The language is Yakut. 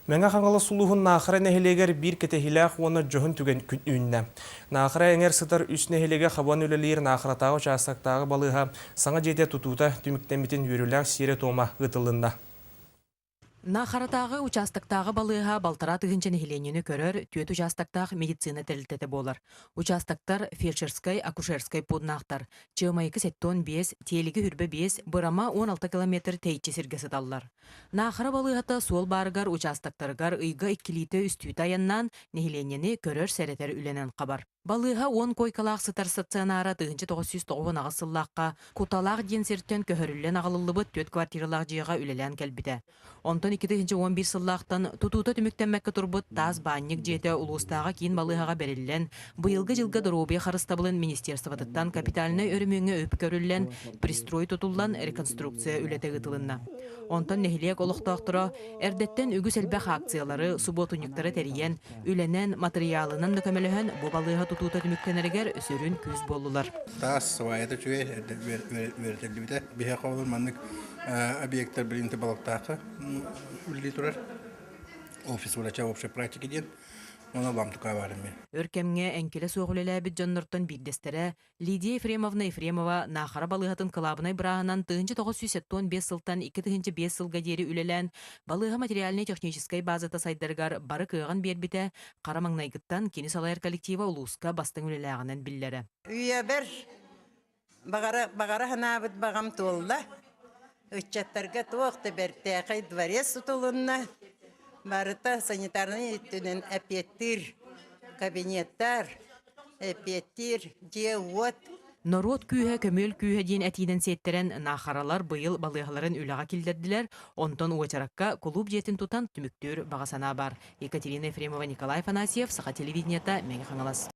Мэҥэ Хаҥалас улууһун Наахара нэһилиэгэр биир кэтэһиилээх уонна дьоһун түгэн күн үүннэ. Наахара эҥэр сытар үс нэһилиэгэ хабан үлэлиир Наахаратааҕы учаастактааҕы балыыһа саҥа дьиэтэ тутуута түмүктэммитин үөрүүлээх сиэрэ-туома ыытылынна. Наахаратааҕы учаастактааҕы балыыһа балтараа тыһыынча нэһилиэнньэни көрөр түөрт учаастактаах медицина тэрилтэтэ буолар. Учаастактар фельдшерскай, акушерскай пууннаахтар. Чыамайыкы 75, Тиэлиги Хүрбэ 5, Бырама 16 километр тэйиччи сиргэ сыталлар. Наахара балыыһата суол баарыгар учаастактарыгар ыйга иккилиитэ-үстүүтэ айаннаан, нэһилиэнньэни көрөр-сэрэтэр үлэнэн хабар. Балыыһа уон куойкалаах сытар стационара 1998 сыллаахха Куталаах диэн сиртэн көһөрүллэн аҕалыллыбыт түөрт квартиралаах дьиэҕэ үлэлээн кэлбитэ. Онтон 2011 сыллаахтан тутуута түмүктэммэккэ турбут таас баанньык дьиэтэ улуустааҕы киин балыыһаҕа бэриллэн, быйылгы дьылга доруобуйа харыстабылын министерствотыттан капитальнай өрөмүөҥҥэ үп көрүллэн, пристрой тутуллан реконструкция үлэтэ ыытылынна. Онтон нэһилиэк олохтоохторо эрдэттэн үгүс элбэх акциялары, субуотунньуктары тэрийэн, үлэнэн, матырыйаалынан да көмөлөһөн бу балыыһа тутуута түмүктэнэригэр сүрүн күүс буоллулар. Таас сваята үчүгэй үөрэтиллибитэ. Биһиэхэ олор маннык объектар билинти балыктаахха үлэлии турар. Офис врача общей практики диэн. Оны ламтука барым мен. Өр кэмҥэ эҥкилэ суох үлэлээбит дьоннортон биирдэстэрэ Лидия Ефремовна Ефремова Наахара балыыһатын кылаабынай бырааһынан 1975 сылтан 2005 сылга диэри үлэлээн, балыыһа материальнай-техническэй базата сайдарыгар бары кыаҕын биэрбитэ, хара маҥнайгыттан кини салайар коллектива улууска бастыҥ үлэлээҕинэн биллэрэ. Үйэбэр Баҕара, баҕара санаабыт баҕам туолла. Ыччаттарга туох да бэртээхэй дворец тутулунна. Барыта санитарнай өттүнэн эппиэттиир кабинеттар, эппиэттиир дьиэ-уот. Норуот күүһэ, көмүөл күүһэ диэн этиинэн сиэттэрэн, Наахаралар быйыл балыыһаларын үлэҕэ киллэрдилэр, онтон уочаракка кулууп дьиэтин тутан түмүктүүр баҕа санаа баар. Екатерина Ефремова, Николай Афанасьев, Саха телевидениета, Мэҥэ Хаҥалас.